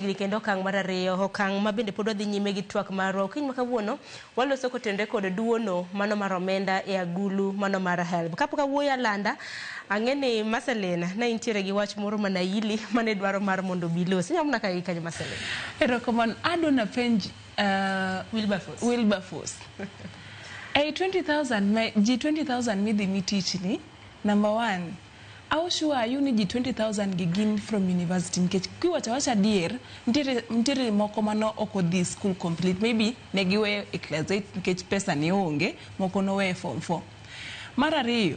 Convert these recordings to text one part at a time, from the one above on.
Gini kendo okang' mar ariyo, okang' ma bende pod wadhi nyime gi twak marwa. Okinyi ma kawuono waloso kotenore kod duono mano mar omenda e agulu mano mar HELB. Kapok awuoyo alanda, ang'e ni Marceline ne intiere gi wach moro mana ili mane dwaro mar mondo obi ilos. Inyalo mana ka kanyo, Marceline. Erokamano. Adwa napenj Wilberforce. Wilberforce. Ei 20,000 ma ji 20,000 midhi mi tich ni, number one, how sure are you ni ji 20,000 gi gin from university? Nikech kiwacho awacha adier, nitiere moko mano ok odhi school complete, maybe ne giweyo e class 8 nikech pesa ne onge, moko noweyo e form 4. Mar ariyo,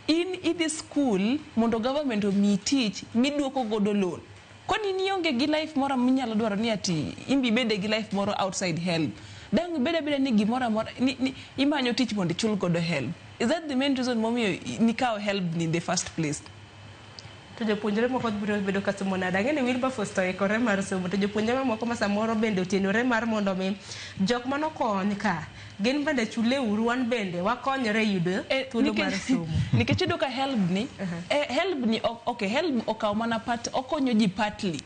in idhi school mondo government omiyi tich miduoko godo loan. Koni nionge gi life moro minyalo dwaro ni ati imbi ibede gi life moro outside HELB. Dang' ibed abeda ni gimoro amora ni imanyo tich mondo ichul godo HELB. Is that the main reason momiyo nikawo HELB ni in the first place? To jopuonjre moko biro bedo ka somo nade? Ang'e ni Wilberforce to oikore mar somo, to jopuonjre mamoko ma samoro bende otenore mar mondo mi jok manokony ka gin bende chuleuru, wan bende wakonyore yudo thuolo mar somo. Nikech iyudo ka HELB ni, HELB ni okay, HELB okawo mana part, okonyo ji partly.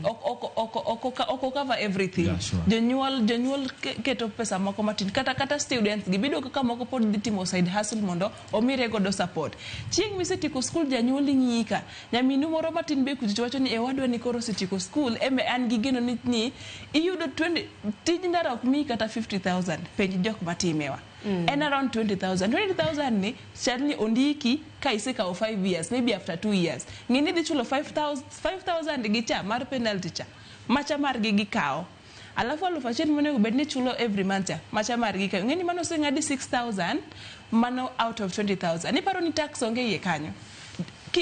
Ok cover everything. Jonyuol keto pesa moko matin, kata students gi biyudo kaka moko pod dhi timo side hustle mondo omire godo support. Chieng' misetieko school, janyuol ng'iyi ka nyaminu moro matin be kucho wacho ni e wadwa ni koro osetieko school, eme an gi geno ni iyudo 20 tij ndara ok miyi kata 50,000. Penj jok matimewa. En around 20,000. 20,000 ni chal ni ondiki ka isekawo 5 years, maybe after 2 years. Ng'e ni idhi chulo 5,000 5,000 gi cha mar penalty cha. Macha margi gikawo. Alafu 1,000 monego bed ni chulo every month cha, macha margi kawo. Ng'e ni mano oseng'adi 6,000 mano out of 20,000. Iparo ni tax onge iye kanyo.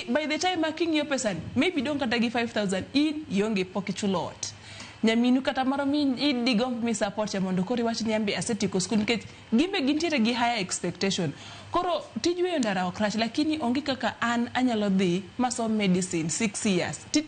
By the time ma king'iyo pesani, maybe dong' kata gi 5,000, in ionge, pok ichulo ot. Nyaminu kata moro mi idigomb mi support cha mondo koro iwach ni ambe asetieko school, nikech gimbe gintiere gi higher expectation. Koro tij weyo ndara ok rach, lakini onge kaka an anyalo dhi masom medicine 6 years. Titi